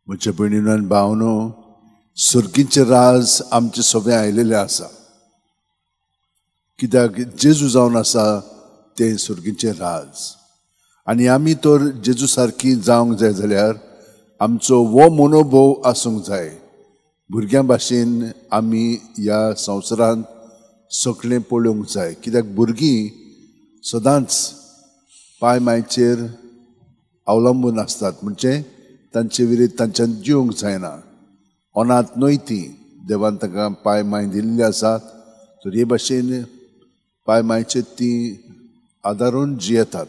म्हज्या भयणीनो आनी भावनो, सर्गीचें राज आमचे सगळें आयिल्लें आसा. कित्याक जेजू जावन आसा तें सर्गीचें राज. आनी आमी तर जेजू सारकी जावंक जाय जाल्यार आमचो हो मनोभोव आसूंक जाय. भुरग्यां भाशेन आमी ह्या संवसारांत सगळें पळोवंक जाय. कित्याक भुरगीं सदांच पांय मायचेर अवलंबून आसतात, म्हणजे तांचे विरीत तांच्यान जिवंक जायना. अनाथ न्हय ती, देवान तांकां पांय माय दिल्ले आसात, तर हे भाशेन पांय मायचेर ती आदारून जियेतात.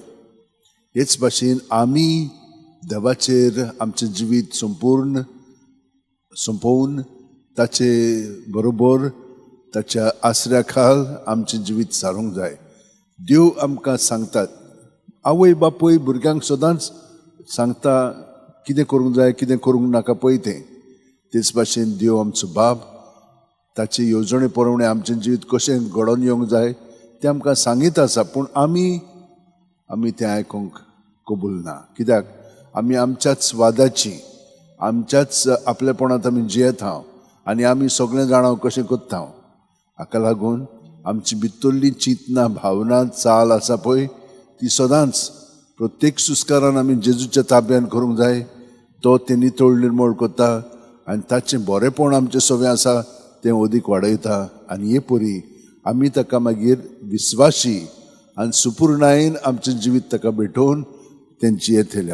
हेच भाशेन आमी देवाचेर आमचें जिवीत संपूर्ण सोंपोवन ताचे बरोबर ताच्या आसऱ्या खाल आमचें जिवीत सारूंक जाय. देव आमकां सांगतात, आवय बापूय भुरग्यांक सदांच सांगता कितें करूंक जाय, कितें करूंक नाका पळय तें. तेच भाशेन देव आमचो बाप ताचे येवजणे प्रमाणे आमचें जिवीत कशें घडोवन येवंक जाय तें आमकां सांगीत आसा. पूण आमी आमी तें आयकूंक कबूल ना. कित्याक आमी आमच्याच वादाची, आमच्याच आपलेपणांत आमी जियेत हांव आनी आमी सगळें जाणां कशें करता. हाका लागून आमची भितरली चिंतना, भावना, चाल आसा पळय ती सदांच प्रत्येक सुस्कारान आमी जेजूच्या ताब्यान करूंक जाय. तो तें नितळ निर्मळ करता आनी ताचें बरेंपण आमचें सगळें आसा तें अदीक वाडयता. आनी हे परी आमी ताका मागीर विस्वाशी आनी सुपूर्णायेन आमचें जिवीत ताका भेटोवन तें जियेतले.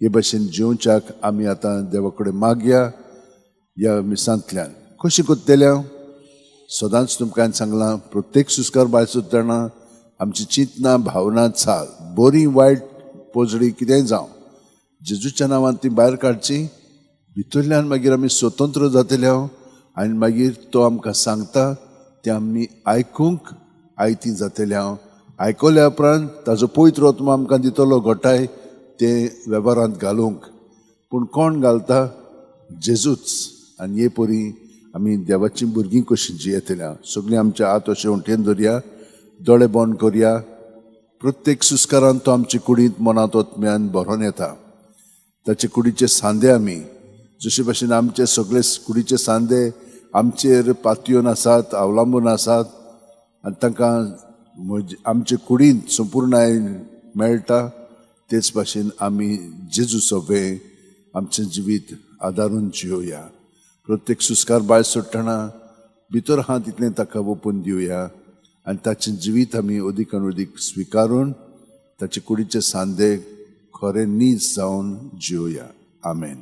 हे भाशेन जिवच्याक आमी आतां देवा कडेन मागया. ह्या मिसांतल्यान कशें करतले? सदांच तुमकां हांवें सांगलां, प्रत्येक सुस्कार भायर सोदतना आमची चिंतना, भावना, चाल, बरी वायट पोजडी कितेंय जावं, जेजूच्या नांवान ती भायर काडची. भितरल्यान मागीर आमी स्वतंत्र जातले आनी मागीर तो आमकां सांगता तें आमी आयकूंक आयती जातले. आयकल्या उपरांत ताजो पवित्र आत्मो आमकां दितलो घटाय तें वेव्हारांत घालूंक. पूण कोण घालता? जेजूच. आनी हे परी आमी देवाचीं भुरगीं कशीं जियेतल्या. सगळीं आमच्या हात अशें उंटेन धरया, दोळे बंद करया. प्रत्येक सुस्कारान तो आमचे कुडींत, मनांत, आत्म्यान भरोन येता. ताचे कुडीचे सांदे आमी जशे भाशेन आमचे सगळे कुडीचे सांदे आमचेर पातयेवन आसात, अवलंबून आसात आनी तांकां आमचे कुडींत संपूर्णाय मेळटा, तेच भाशेन आमी जेजू सोबे आमचें जिवीत आदारून जियोया. प्रत्येक सुस्कार भायर सोडटना भितर आहा तितलें ताका ओपून दिवया आनी ताचें जिवीत आमी अदीक आनी अदीक स्विकारून ताचे कुडीचे सांदे खरें नीज जावन जियोया. आमेन.